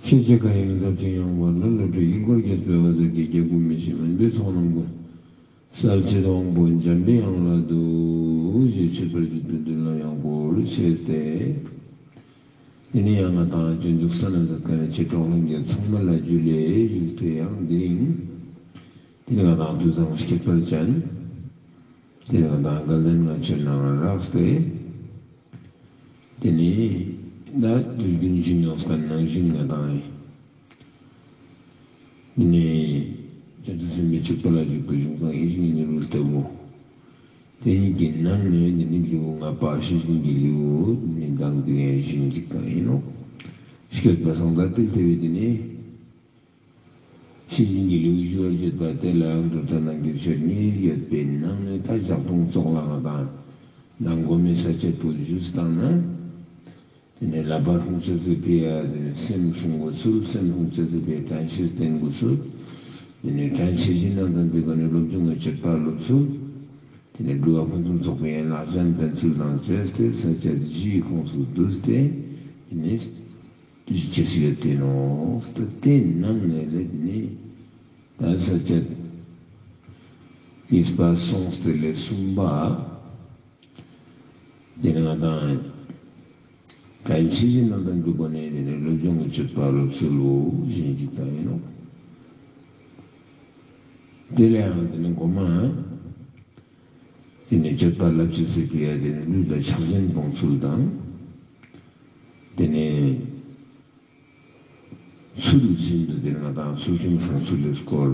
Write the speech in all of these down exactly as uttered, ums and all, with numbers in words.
ཤེས་བྱ་གང་ཡིན་ཟབ་ཅིང་ཡངས་པ་ལ། བློ་གྲོས་དཀྱིལ་འཁོར་རྒྱས་པའི་འོད་ཟེར་གྱིས། སྐྱེ་དགུ་མི་ཤིགས་མུན་པའི་ཚོགས་རྣམས་ཀུན། ཟབ་ཕྱིར་དབང་པོ་འཇམ་པའི་དབྱངས་ལ་བསྡུ། ཞེས་མཆོད་པར་བརྗོད་པའི་མདུན་ལ་ཡང་སྐོར་ཕྱེས་ཏེ། དེ་ནས་ཡང་ང་དང་སྤྱོད་འཇུག་ས་རྣམས་སུ་དཀའ་བའི་ཆེ་གྲོགས་ལྷན་རྒྱས་ཚང་མ་ལ་ཇུ་ལེ་ཞུས་ཏེ། ཡང་དེ་རིང་དེ་ནས་ང་དང་དུས་བཟང་སྐྱེད་པར་ཅན། དེ་ནས་ང་དང་དགའ་ལྡན་ལྔ་མཆོད་ནང་རགས་ཏེ། དེ་ནས་ད་དུས་རྒྱུན་ཞུས་མྱོང་ས་ནང་བཞིན་ང་དང་ཡིན། དེ་ནས་བྱང་ཆུབ་སེམས་དཔའི་སྤྱོད་པ་ལ་འཇུག་པའི་གཞུང་བཟང་ཡིད་བཞིན་གྱི་ནོར་བུ་ལྟ་བུ། དེ་ཉིད་ཀྱི་ནང་ནས་དེ་ནས་ལེའུ་ལྔ་པ་ཤེས་བཞིན་གྱི་ལེའུ་དེ་ནས་མདང་དེ་ཡང་བཞིན་གཅིག་དང་ཡིན་ནོ། སྐྱོད་པ་སང་ད་ཏིལ་ལྟ་བུའི་དེ་ནས། ཤེས་བཞིན་གྱི་ལེའུ་ཞུ་བར་བྱེད་པ་དེ་ལའང་མདོར་བསྟན་གནང་གི་ཆོས་ཉིད་ཡོད་པའི་ནང་ནས། ད་ཞག་སྟོང་ཙོགས་ལ་ང་དང་ནང་གོ་མའི་ས་བཅད་པོ་ཞུས་བཏང་ན། དེ་ནས་བསླབ་པ་སྲུང་ཕྱིར་ཟེར་བའི་ཡ་དེ་ནས་སེམས་སྲུང་དགོས་ཚུལ། སེམས་སྲུང་ཕྱིར་ཟེར་བའི་དྲན་ཤེས་བསྟེན་དགོས་ཚུལ། དེ་ནས་དྲན་ཤེས་བཞིན་དུ་ལྡན་པའི་སྒོ་ནས་སློབ་སྦྱོང་གི་སྤྱོད་པ་སློབ་ཚུལ། དེ་ནས་སྒྲུབ་པ་ཕུན་སུམ་ཚོགས་པའི་ཡན་ལག་གཞན་ལྡན་ཚུལ་དང་བཅས་ཏེ་ས་བཅད་བཞིའི་ཁོངས་སུ་བསྡུས་ཏེ། དེ་ནས་ཅི་ཞིག་ཡོད་དེ་ནོ། ད་དེ་ནང་ནས་ལས་དེ་ནས་ད་ས་བཅད་གཉིས་པ་སོང་སྟེ་ལས་གསུམ་པ། དེ་ནས་ང་དང་གལ་ཆེ་ཞིང་རྣམ་དག་གི་སྒོ་ནས་དེ་ནས་སློབ་སྦྱོང་གི་སྤྱོད་པ་སློབ་ཚུལ་ལོ་ཞེས་འཇིག་པ་ཡིན་ནོ། དེ་ལས་ཡང་དེ་ནས་མགོ་མ། དེ་ནས་སྤྱོད་པ་བསླབ་བྱ་ཟེར་གྱི་ཡ་དེ་ནས་ལུས་ལ་ཆགས་ཞེན་སྤོང་ཚུལ་དང་། དེ་ནས་ཚུལ་བཞིན་དུ་དེ་ནས་ང་དང་ཚུལ་ཁྲིམས་སྲུང་ཚུལ་ལས་སྐོར་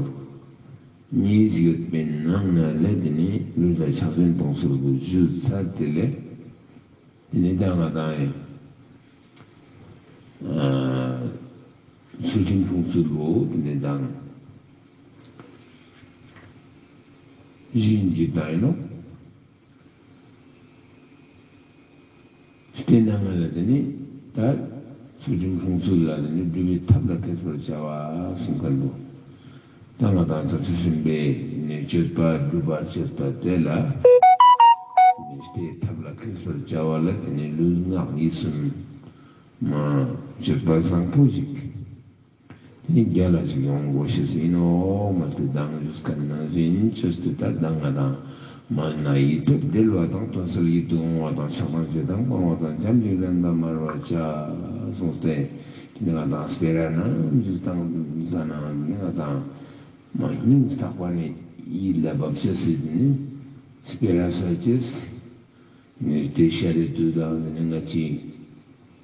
གཉིས་ཡོད་པའི་ནང་ན་ལས་དེ་ནས་ལུས་ལ་ཆགས་ཞེན་སྤོང་ཚུལ་དུ་ཞུས་ཚར། དེ་ལས་དེ་ནས་ད་ང་དང་ཡང་ཚུལ་ཁྲིམས་སྲུང་ཚུལ་ལོ་དེ་ནས་དང་བཞིན་གྱི་དང་ཡིན་ནོ། དེ་ནང་ལ་དེ་ནི་ད་ཚུལ་ཁྲིམས་སྲུང་ཚུལ་ལ་དེ་ནི་སྒྲུབ་པའི་ཐབས་ལ་མཁས་པར་བྱ་བ་གསུངས་ཀ་འདུག་ད་ང་དང་བྱང་ཆུབ་སེམས་དཔའི་ནི་སྤྱོད་པ་སྒྲུབ་པར་བྱེད་པ་དེ་ལ་ནི་དེའི་ཐབས་ལ་མཁས་པར་བྱ་བ་ལ་དེ་ནི་ལུས་ངག་ཡིད་གསུམ་མ་སྤྱོད་པ་བཟང་པོ་ཞིག་དེ་ནི་རྒྱལ་ལ་ཞིག་ཡོང་དགོས་ཤེས་ཡིན་ནོ། མ་ཏི་མདང་ཞུས་ཁན་ནང་བཞིན་ཅོས་ཏེ་ད་མདང་ང་དང་མ་ན་ཡིད་དུ་བདེ་བ་དང་དོན་གསལ་ཡིད་དུ་འོང་བ་དང་ཆགས་སྡང་ཞེ་སྡང་སྤང་བ་དང་འཇམ་ཞིང་རན་པ་མར་བར་བྱ་གསུངས་ཏེ། དེ་ནི་ང་དང་སྤེ་ར་ནང་ཞུས་དང་ཟ་ན་ནི་ང་དང་མ་སྙིང་ཐག་པ་ནས་ཡིད་ལ་བབ་ཤེས་ཡིན་ནི་སྤེ་ར་ས་ཅེས། ནས་དེ་ཤ་རེ་དུས་དང་དེ་ནས་ང་ཅི་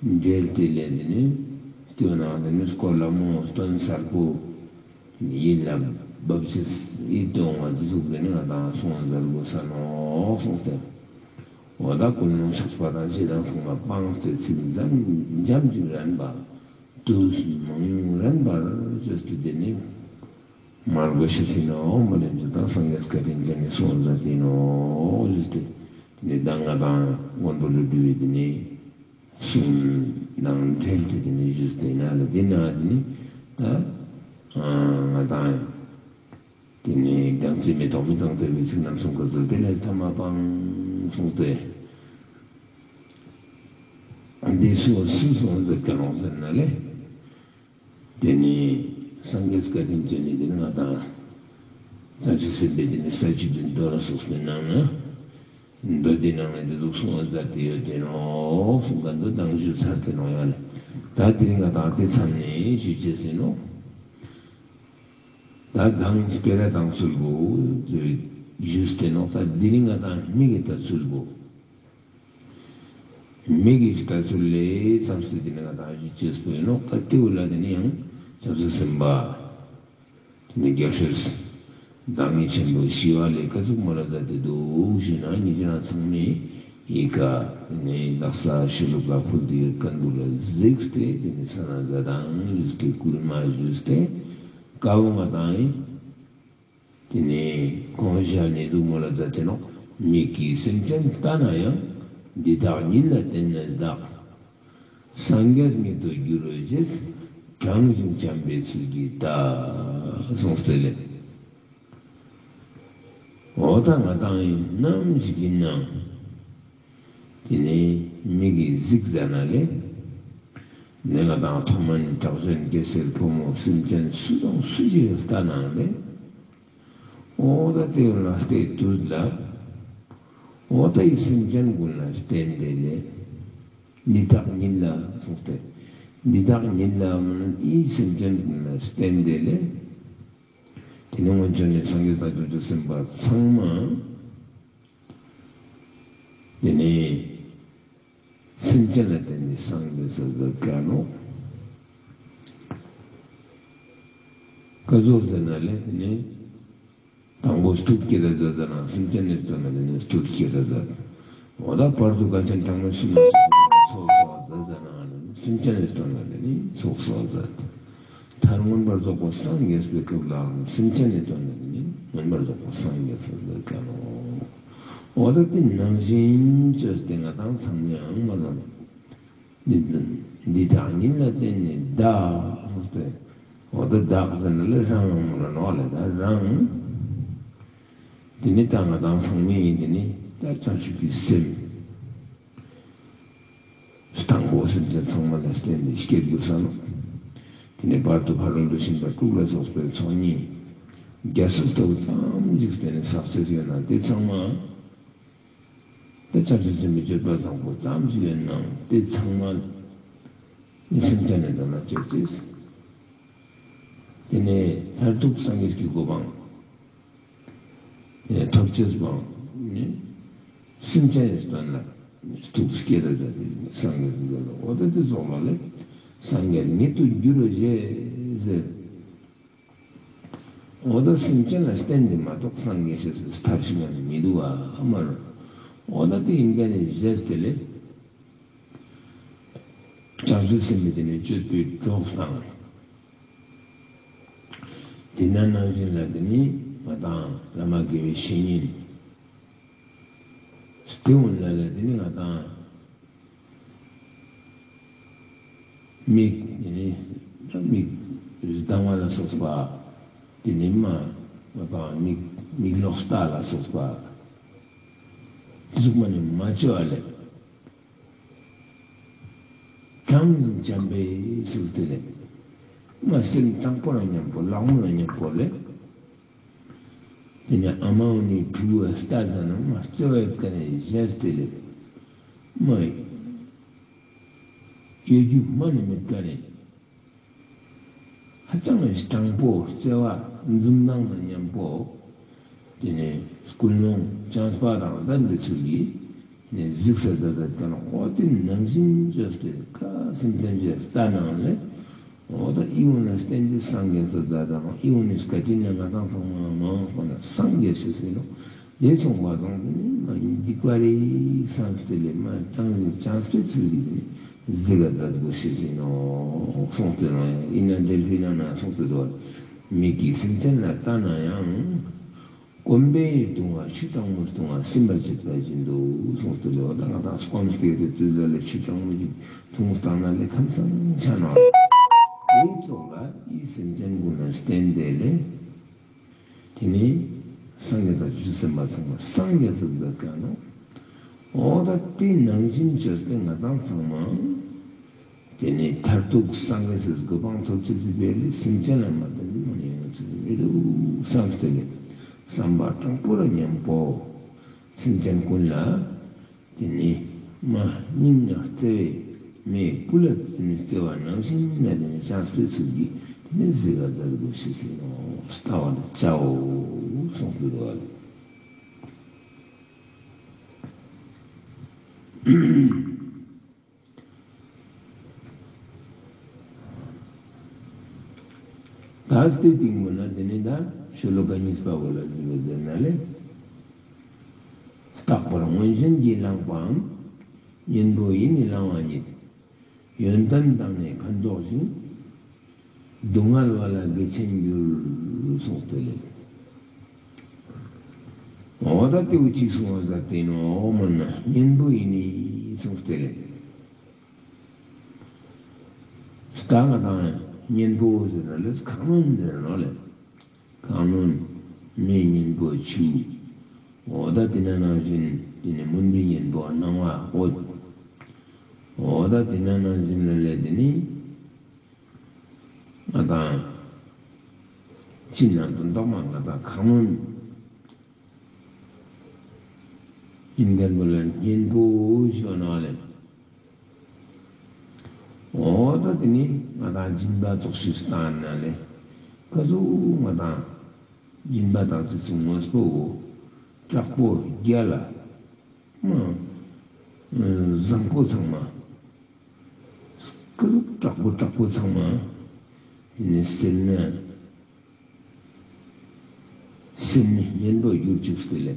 འབྲེལ་དེ་ལས་དེ་ནས་ལྟོས་ན་དེ་ནས་སྐོར་ལ་མོ་སྟོན་གསར་པོ་ཡིད་ལ་བབ་ཅེས་ཡིད་དུ་འོང་བ་དེ་ཟུག་དེ་ནས་ང་དང་སོང་ཟེར་དགོས་ས་ནོ་གསུངས་ཏེ། འོ་ད་ཀུན་སློང་ཆགས་པ་དང་ཞེ་སྡང་སོང་བ་སྤངས་ཏེ་ཚིག་འཇམ་འཇམ་ཅིག་རན་པ་དུས་མང་ཉུང་རན་པར་བཅོས་ཏེ་དེ་ནས། མར་གོ་ཤེས་ཡིན་ནོ། མ་ལན་ཇི་དང་སངས་རྒྱས་བཀའ་དྲིན་ཅན་ནི་སོང་ཟ་དེ་ནོ་ཞུས་ཏེ། དེ་ནས་ད་ང་དང་མགོན་པོ་ཀླུ་སྒྲུབ་པའི་དེ་ནས་གསུང་དང་འབྲེལ་ཏེ་དེ་ནས་ཞུས་ཏེ་ན་ལ་དེ་ན་དེ་ནས་ད་ང་དང་དེ་ནས་སྒང་རྩེ་མེ་ཏོག་མི་དང་དེ་བའི་ཚིག་རྣམ་གསུང་གི་ཟིལ་དེ་ལས་ཐ་མ་སྤང་གསུངས་ཏེ། འདི་སོ་སུ་སོང་ཟེར་ག་རང་ཟེར་ན་ལས། དེ་ནས་སངས་རྒྱས་བཀའ་དྲིན་ཅན་ནི་དེ་ནི་ང་དང་བྱང་ཆུབ་སེམས་དཔའི་དེ་ནི་ས་བཅུ་བདུན་མདོ་ལ་སོགས་པའི་ནང་ན་མདོ་སྡེ་ནང་ན་དེ་ཟུག་གསུངས་པ་མཛད་དེ་ཡོད་དེ་ནོ་གསུངས་པ་འདི་དང་ཞུ་ཚར་དེ་ནོ་ཡ་ལ། ད་དེ་རིང་ང་དང་དེ་མཚམས་ནས་ཞུ་བྱེད་ཟིན་ནོ། ད་དང་སྤེ་ར་དང་ཚུལ་བུ་ཞུས་ཏེ་ནོ། ད་དེ་རིང་ང་དང་མིག་གི་ད་ཚུལ་བུ། མིག་གི་ལྟ་ཚུལ་ལས་མཚམས་སུ་དེ་ནི་ང་དང་ཞུ་ཅེས་པོ་ཡིན་ནོ། ད་ལྟེའུ་ལ་དེ་ནི་ཡང་བྱང་ཆུབ་སེམས་དཔའ་དེ་ནི་རྒྱལ་སྲས་བདག་ཉིད་ཆེན་པོ་ཞི་བ་ལྷས་ག་ཟུག་མོལ་ལ་མཛད་དེ་འདུག་ཞུས་ན་ཉིད་ཀྱང་ཚང་མས་ཡི་ག་ནས་ནགས་ས་ཤོ་ལོ་ཀ་ཕུལ་དུ་ཡོད་ཀ་འདུག་ལ་གཟིགས་ཏེ་དེ་ནི་ས་ན་ཟ་དང་ཞུས་ཏེ་བསྐུལ་མ་ཞུས་ཏེ་དཀའ་བོ་ང་དང་ཡིན། དེ་ནས་གོང་བཞག་ནས་འདུག་མོ་ལ་མཛད་དེ་ནོ། མིག་གིས་སེམས་ཅན་ལྟ་ན་ཡང་། འདི་དག་ཉིད་ལ་བརྟེན་ནས་བདག་སངས་རྒྱས་ཉིད་དུ་འགྱུར་རོ་ཞེས། དྲང་ཞིང་བྱམས་པའི་ཚུལ་གྱིས་ལྟ། གསུངས་ཏེ་ལས། འོ་ད་ང་དང་ཡིན་ནམ་ཞིག་ཡིན་ན། དེ་ནས་མིག་གིས་གཟིགས་ཟ་ན་ལས། ནས་ང་དང་ཐོག་མ་ནས་དྲག་ཤོས་རྒྱལ་སྲས་ཕོ་མོ་སེམས་ཅན་སུ་དང་སུ་ཞིག་ལྟ་ན་ལས། འོ་ད་དེ་ལ་བལྟས་དུས་ལ། འོ་ད་ཡི་སེམས་ཅན་ཀུན་ལ་བརྟེན་ཏེ་ལས། འདི་དག་ཉིད་ལ་གསུངས་ཏེ། འདི་དག་ཉིད་ལ་ཡི་སེམས་ཅན་ཀུན་ལ་བརྟེན་ཏེ་ལས། དེ་ནས་སྔོན་བྱོན་ནས་སངས་རྒྱས་དང་བྱང་ཆུབ་སེམས་དཔའ་ཚང་མ། དེ་ནས་སེམས་ཅན་ལ་བརྟེན་ནས་སངས་རྒྱས་སུ་བཟོད་ཀ་ནོ། ཀ་བཟོད་ཟེར་ན་ལས་དེ་ནས་དང་པོ་སྟོབས་སྐྱེ་ར་བཟོད་ཟེར་ན་སེམས་ཅན་ནས་བརྩོན་ན་དེ་ནས་སྟོབས་སྐྱེ་ར་བཟོད། འོ་ད་བར་དུ་དགའ་ཆེན་གྲངས་མེད་བསོད་ནམས་ཚོགས་གསོག་བཟོད་ཟེར་ན་སེམས་ཅན་ནས་བརྩོན་ན་དེ་ནས་ཚོགས་གསོག་བཟོད། མཐར་མངོན་པར་རྫོགས་པར་སངས་རྒྱས་པའི་སྐབས་ལའང་སེམས་ཅན་ནས་བརྩོན་ན་དེ་ནས་མངོན་པར་རྫོགས་པར་སངས་རྒྱས་སུ་བཟོད་ཀ་ནོ། འོ་ད་དེ་ནང་བཞིན་བཅོས་ཏེ་ང་དང་ཚང་མའང་མ་ལ། འདི་འདི་དག་ཉིད་ལ་བརྟེན་ནས་བདག་ཟེར་ཏེ། འོ་ད་བདག་ཟེར་ན་ལས་རང་ལ་ནོ་ལས་ད་རང་། འདི་ནི་ད་ང་དང་ཚང་མས་འདི་ནི་ད་བྱང་ཆུབ་ཀྱི་སེམས། དང་པོ་སེམས་ཅན་ཚང་མ་ལ་བརྟེན་ནས་སྐྱེ་དགོས་ས་ནོ། དེ་ནས་བར་དུ་ཕ་རོལ་ཏུ་ཕྱིན་པ་དྲུག་ལ་སོགས་པའི་ཚོགས་གཉིས། རྒྱལ་སྲས་ལྟ་བུ་ཙམ་ཞིག་བརྟེན་ནས་ཟབ་ཚད་ཡོད་ན་དེ་ཚང་མ། དེ་བྱང་ཆུབ་སེམས་དཔའི་སྤྱོད་པ་བཟང་པོ་ཙམ་ཞིག་ཡོད་ནའང་དེ་ཚང་མ་ནི་སེམས་ཅན་ནས་འདོད་ན་སྤྱོད་ཅེས། དེ་ནས་མཐར་ཐུག་སངས་རྒྱས་ཀྱི་གོ་འཕང་ཐོབ་ཅེས་པའང་ནི་སེམས་ཅན་ནས་འདོད་ན་ཐུགས་སྐྱེ་ར་ཟེར་ཏེ་སངས་རྒྱས་ཀྱི་འདོད་ན་འོ་ད་དེ་སོགས་ལ་ལས་སངས་རྒྱས་ཉིད་དུ་འགྱུར་བར་བཞེད་ཟེར། འོ་ད་སེམས་ཅན་ལ་བརྟེན་ཏེ་མ་གཏོགས་སངས་རྒྱས་ཞེས་སུ་ཐབས་ཤེས་ཀ་ནས་མི་འདུག་བ་མ་རུ། འོ་ད་དེ་ཡིན་ཀ་ནས་བཞེས་ཏེ་ལས། བྱང་ཆུབ་སེམས་དཔའི་དེ་ནས་སྤྱོད་པའི་གྲོགས་དང་། དེ་ན་ནང་བཞིན་ལ་དེ་ནི་ང་དང་བླ་མ་དགེ་བའི་བཤེས་གཉེན། དེ་འོན་ལ་ལ་དེ་ནི་ང་དང་། མིག་དེ་ནི་མིག་རི་དྭགས་མ་ལ་སོགས་པ། དེ་ནི་མ་མ་པ་མིག་མིག་ལོག་ལྟ་ལ་སོགས་པ། གཟུགས་མ་ནི་མ་བཅོས་པ་ལས། གྲངས་ཙམ་བྱམས་པའི་ཚུལ་དེ་ལས། མ་སེམས་དྲང་པོ་ལ་མཉམ་པོ་ལག་མོ་ལ་མཉམ་པོ་ལས། དེ་ནས་ཨ་མའོ་ནི་ཕྲུ་གུ་ལྟ་ཟ་ན་མ་བརྩེ་བའི་ཀ་ནས་གཞན་སྟེ་ལས། མ་ཡོད་རྒྱུ་མ་ནི་མེད་ཀ་ནས། ཧ་ཅང་དྲང་པོ་བརྩེ་བ་འཛུམ་མདངས་དང་མཉམ་པོ། དེ་ནས་ཀུན་སློང་བྱམས་པ་དང་ལྡན་པའི་ཚུལ་གྱིས་ནས་གཟིགས་སུ་བདག་ལྟ་དགའ་ནོ། འོ་དེ་ནང་བཞིན་བཅོས་ཏེ་ཁ་སེམས་ལྡན་གྱི་ལྟ་ནང་ལས། འོ་ད་ཨི་འོ་ན་བསྟན་གྱི་སངས་རྒྱས་སུ་བདག་ལྟ་ནོ། ཨི་འོ་ནི་སྐད་ཅིག་ནས་ང་དང་ཚང་མ་མ་འོངས་པ་ན་སངས་རྒྱས་ཤེས་ཟིན་ནོ། དེ་སོང་བ་དང་དེ་ནི་མ་ཡིན་སྡིག་པ་རེད་བསམ་སྟེ་ལས་མ་ཀྲང་ལི་ཅང་སྤེ་ཚུལ་གྱི་ནི་གཟི་ག་མཛད་དགོས་ཤེས་ཟིན་ནོ། གསུངས་ཏེ་རང་ཡང་ཡིན་ན་འདྲེ་ལྷུས་ན་ན་གསུངས་ཏེ་དོ། མིག་གིས་སེམས་ཅན་ལ་ལྟ་ན་ཡང་། སྐོམ་པས་བཏུང་བ་ཆུ་གཙང་མོས་བཏུང་བ་སིམ་པར་བྱེད་པ་བཞིན་དུ་གསུངས་ཏེ་ལས་ད་ང་དང་སྐོམ་སྟེ་དེ་དུས་ལ་ལས་ཆུ་གཙང་མོ་ཞིག་འཐུང་སྟངས་ན་ལས་ཁམས་སངས་ཆ་ནོ། དེའི་ཚོགས་ལ་ཡིད་སེམས་ཅན་ཀུན་ལ་བརྟེན་ཏེ་ལས། དེ་ནས་སངས་རྒྱས་དང་བྱང་ཆུབ་སེམས་དཔའ་ཚང་མ་སངས་རྒྱས་སུ་འདོད་ཀ་ནོ། འོ་ད་དེ་ནང་བཞིན་བྱས་ཏེ་ང་དང་ཚང་མ། དེ་ནས་མཐར་ཐུག་སངས་རྒྱས་སུ་གོ་འཕང་ཐོབ་ཅེས་སུ་འབད་ལས་སེམས་ཅན་ལ་མ་བརྟེན་ནས་མ་ནས་ཡོང་ཚུལ་མི་འདུག་བསམ་སྟེ་ལས་བསམ་པ་དྲང་པོ་ལ་མཉམ་པོ་སེམས་ཅན་ཀུན་ལ། དེ་ནས་མ་སྙིང་ལ་བརྩེ་བའི་མེ་བུ་ལ་བརྩེ་ནས་བརྩེ་བ་ནང་བཞིན་ན་དེ་ནས་བྱང་སྤེལ་ཚུལ་གྱིས་དེ་ནས་གཟི་ག་མཛད་དགོས་ཤེས་ཟིན་ནོ། ལྟ་བ་ལ་བྱའོ་གསུངས་སུ་འདུག་བ་ལས། ད་སྟེ་སྟེང་མོ་ན་དེ་ནས་ད་ཤོ་ལོ་ཀ་གཉིས་པ་བོ་ལ་གཟིགས་པ་ཟེར་ན་ལས། རྟག་པར་མངོན་ཞེན་གྱིས་བསླངས་པའམ། གཉེན་པོ་ཡིས་ནི་བསླང་བ་ཉིད། ཡོན་ཏན་དང་ནི་ཕན་འདོགས་ཤིང་། སྡུག་བསྔལ་བ་ལ་དགེ་ཆེན་འགྱུར། གསུངས་ཏེ་ལས། འོ་ད་དེའུ་གཅིག་གསུངས་པ་ཟ་དེ་ནོ། འོ་མ་ན་གཉེན་པོ་ཡིས་ནི་གསུངས་ཏེ་ལས། སྟ་ང་དང་གཉེན་པོ་ཟེར་ན་ལས་ཁ་གནོན་ཟེར་ནོ་ལས། ཁ་གནོན་མེ་གཉེན་པོ་ཆུ། འོ་ད་དེ་ན་ནང་བཞིན་དེ་ནི་མུན་པའི་གཉེན་པོ་སྣང་བ་འོད། འོ་ད་དེ་ན་ནང་བཞིན་ལ་ལས་དེ་ནི་ དང་། ཅི་ན་དོན་དག་མ་ང་དང་གང་མོ་ཡིན་མཁན་པོ་ལ་གཉེན་པོ་ཞོ་ན་ལེ། འོ་ད་དེ་ནི་ང་དང་སྦྱིན་པ་ཙོགས་ཤིག་བཏང་ན་ལེ། ཀ་ཟུག་ང་དང་སྦྱིན་པ་དང་ཙི་ཙི་ངོས་པོ་བོ། དྲག་པོ་རྒྱལ་ལ། མ། བཟང་པོ་ཚང་མ། སྐུ་དྲག་པོ་དྲག་པོ་ཚང་མ། དེ་ནས་སེར་སྣ། སེར་སྣའི་གཉེན་པོ་གྱུར་ཅིག་སྟེ་ལེ།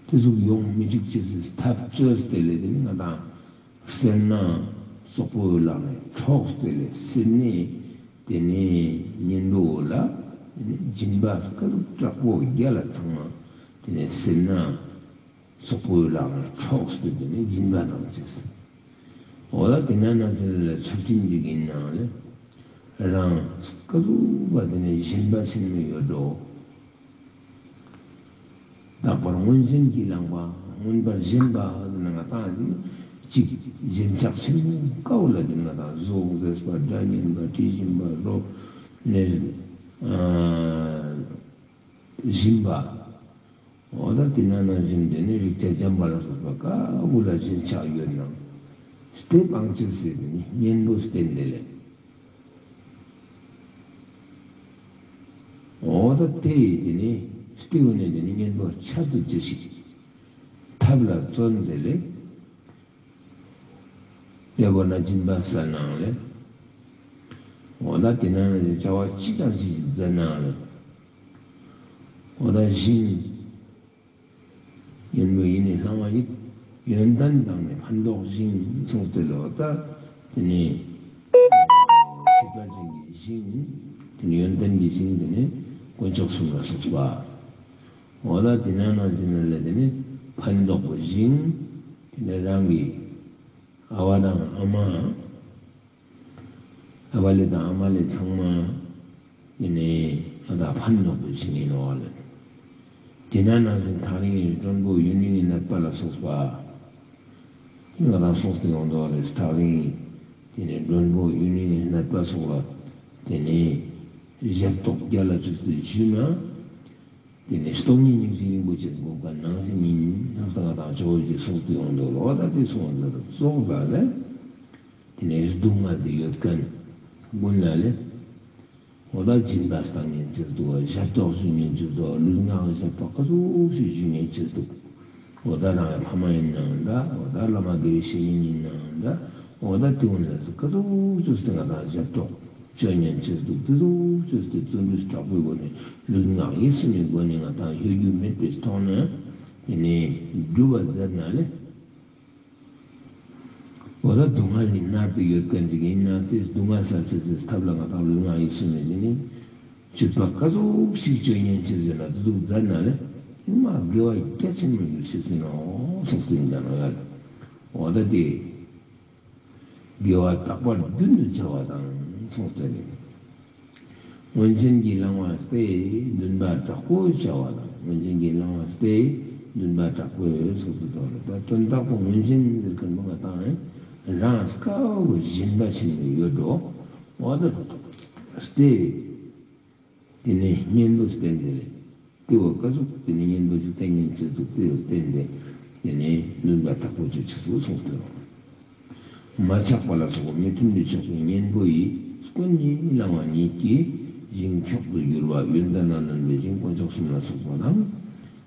དེ་ཟུག་ཡོང་མི་འཇུག་ཅེས་སི་ཐབས་བཅོས་ཏེ་ལེ། དེ་ནི་ང་དང་སེར་སྣ་སོག་པོའི་ལག་ནས་འཕྲོགས་ཏེ་ལེ། སེར་སྣའི་དེ་ནས་གཉེན་པོ་ལ་དེ་ནས་སྦྱིན་པ་སྐལ་དྲག་པོ་རྒྱ་ལ་ཚང་མ་དེ་ནས་སེར་སྣ་སོག་པོའི་ལག་ནས་འཕྲོགས་ཏེ་དེ་ནས་སྦྱིན་པ་གནང་ཅེས། འོ་ད་དེ་ན་ན་དེ་ལ་ཚུལ་ཁྲིམས་ཀྱི་ཡིན་ནའང་ལེ། རང་སྐལ་དྲག་པ་དེ་ནས་སྦྱིན་པ་ཆེན་མོ་ཡོད་འགྲོ། རྟག་པར་མངོན་བྱེད་ཀྱིས་བླངས་པ། མངོན་པར་བྱེད་པ་ཟེར་ན་ང་དང་གཅིག་བྱེད་ཆགས་ཆེན་པོ་དཀའ་བོ་ལ་དེ་ང་དང་བཟོ་མཛད་པ། སྒྲ་སྙན་པ། དྲི་ཞིམ་པ། རོ་ནས་ཨ་ཞིམ་པ། འོ་ད་དེ་ན་ན་བཞིན་དེ་ནི་རེག་བྱ་འཇམ་པ་ལ་སོགས་པ་དཀའ་བོ་ལ་བྱེད་ཆགས་ཡོད་ནའང་། སྟེ་སྤང་བྱེད་ཟེར་དེ་ནི་གཉེན་པོ་བསྟེན་དེ་ལེ། འོ་ད་དེ་ཡི་དེ་ནི་སྟེ་འོ་ནས་དེ་ནི་གཉེན་པོ་ཆ་དུ་ཅི་ཞིག་ཐབས་ལ་བརྩོན་དེ་ལེ། དཔེ་བོ་ན་སྦྱིན་པ་ཟེར་ནའང་ལེ། འོ་ད་དེ་ན་བྱ་བ་ཅི་དང་ཅི་ཞིག་མཛད་ནའང་ལེ། འོ་ད་ཞིང་། གཉེན་པོ་ཡིས་ནི་བླང་བ་ཡིན། ཡོན་ཏན་དང་ནི་ཕན་འདོགས་ཤིང་གསུངས་ཏེ་ལོ། ད་དེ་ནི་སྲིད་པ་ཅན་གྱི་ཞིང་། དེ་ནི་ཡོན་ཏན་གྱི་ཞིང་། དེ་ནི་དཀོན་མཆོག་གསུམ་ལ་སོགས་པ། འོ་ད་དེ་ན་ན་ཟིན་ན་ལས་དེ་ནི་ཕན་འདོགས་པ་ཞིང་། དེ་ནི་རང་གི་ཨ་བ་དང་ཨ་མ། ཨ་བ་ལེ་དང་ཨ་མ་ལེ་ཚང་མ་ཡིན་ནས་ང་དང་ཕན་འདོགས་པའི་ཞིང་ཡིན་ནོ་ལེ། དེ་ན་ན་བཞིན་ཐག་རིང་ཡི་མགྲོན་པོ་ཡུན་རིང་གི་ནད་པ་ལ་སོགས་པ། ང་དང་སོང་སྟེ་ཡོང་དོ་ལེ། ཐག་རིང་དེ་ནས་མགྲོན་པོ་ཡུན་རིང་གི་ནད་པ་སོགས་ལ་དེ་ནས་ཞབས་ཏོག་རྒྱ་ལ་ཅིག་ཏུ་ཞུས་ན། དེ་ནས་སྟོང་ཉིད་སྙིང་རྗེ་རིན་པོ་ཆེ་སྒོམ་མཁན་ནང་བཞིན་ཡིན། ནང་ལྟ་ང་དང་ཇོ་བོ་རྗེ་སོང་སྟེ་ཡོང་དོ་ལེ། འོ་ད་དེ་སོང་ཟེར་ཙོགས་ལ་ལེ། དེ་ནས་སྡུག་བསྔལ་དེ་ཡོད་མཁན་ཀུན་ལ་ལེ། འོ་ད་སྦྱིན་པ་བཏང་ཉན་ཆེད་དུ། ཞབས་ཏོག་ཞུ་ཉན་ཆེད་དུ། ལུས་ངག་གི་ཞབས་ཏོག་ག་ཚོད་ཞིག་ཞུ་ཉན་ཆེད་དུ། འོ་ད་རང་ཕ་མ་ཡིན་ནའང་འདྲ། འོ་ད་བླ་མ་དགེ་བའི་བཤེས་གཉེན་ཡིན་ནའང་འདྲ། འོ་ད་དེ་འོ་ལ་སོགས་ག་ཚོད་ཞིག་ང་དང་ཞབས་ཏོག་ཞུ་ཉན་ཆེད་དུ། དེ་ཚོ་ཞིག་བརྩོན་འགྲུས་དྲག་པོའི་སྒོ་ནས་ལུས་ངག་ཡིད་གསུམ་གྱི་སྒོ་ནས་ང་དང་ཡོད་རྒྱུ་མེད་པའི་ཐོག་ནས་དེ་ནས་སྒྲུབ་པ་མཛད་ན་ལེ། འོ་ད་སྡུག་བསྔལ་ནི་མནར་ཏེ་ཡོད་མཁན་ཅིག་ཡིན་ན། དེ་སྡུག་བསྔལ་སེལ་ཆེད་ཀྱི་ཐབས་ལ་ང་དང་ལུས་ངག་ཡིད་གསུམ་ནས་དེ་ནི་སྤྱོད་པ་ག་ཚོད་ཞིག་སྤྱོད་ཉན་ཆེད་ཟེར་ན། དེ་ཚོ་མཛད་ན་ལེ། ཨེ་མ་དགེ་བ་རྒྱ་ཆེན་མོ་ཡོད་ཤེས་ཟིན་ནོ་གསུངས་ཏེ་ཡིན་ཀྱང་ཡ་ལེ། འོ་ད་དེ་དགེ་བ་རྟག་པར་རྒྱུན་དུ་བྱ་བ་དང་གསུངས་ཏེ་ནི། མངོན་བྱེད་ཀྱིས་བླང་བ་སྟེ་འདུན་པ་དྲག་པོས་བྱ་བ་དང་། མངོན་བྱེད་ཀྱིས་བླང་བ་སྟེ་འདུན་པ་དྲག་པོས་སོགས་སུ་དོར། ད་དོན་དག་པོ་མངོན་བྱེད་ཟེར་མཁན་པོ་ང་དང་རང་དཀའ་བོ་སྦྱིན་པ་ཆེན་པོ་ཡོད་འགྲོ། འོ་ད་སྟེ། དེ་ནས་གཉེན་པོ་བསྟེན་ཏེ་ལེ། དེ་བ་ཀ་ཟུག་དེ་ནས་གཉེན་པོ་ཞིག་བསྟེན་ཉན་ཆེད་དུ་དེ་བ་བསྟེན་ཏེ། དེ་ནས་འདུན་པ་དྲག་པོ་ཅིག་ཆེད་དུ་སོང་སྟེ། མ་ཆགས་པ་ལ་སོགས་པ་མི་མཐུན་པའི་ཕྱོགས་ཀྱི་གཉེན་པོ་ཡིས་སྐུ་གཉིས་བླང་བ་ཉིད་ཀྱིས་ཞིང་མཆོག་ཏུ་གྱུར་པ་ཡོན་ཏན་དང་ལྡན་པའི་ཞིང་དཀོན་མཆོག་གསུམ་ལ་སོགས་པ་དང་།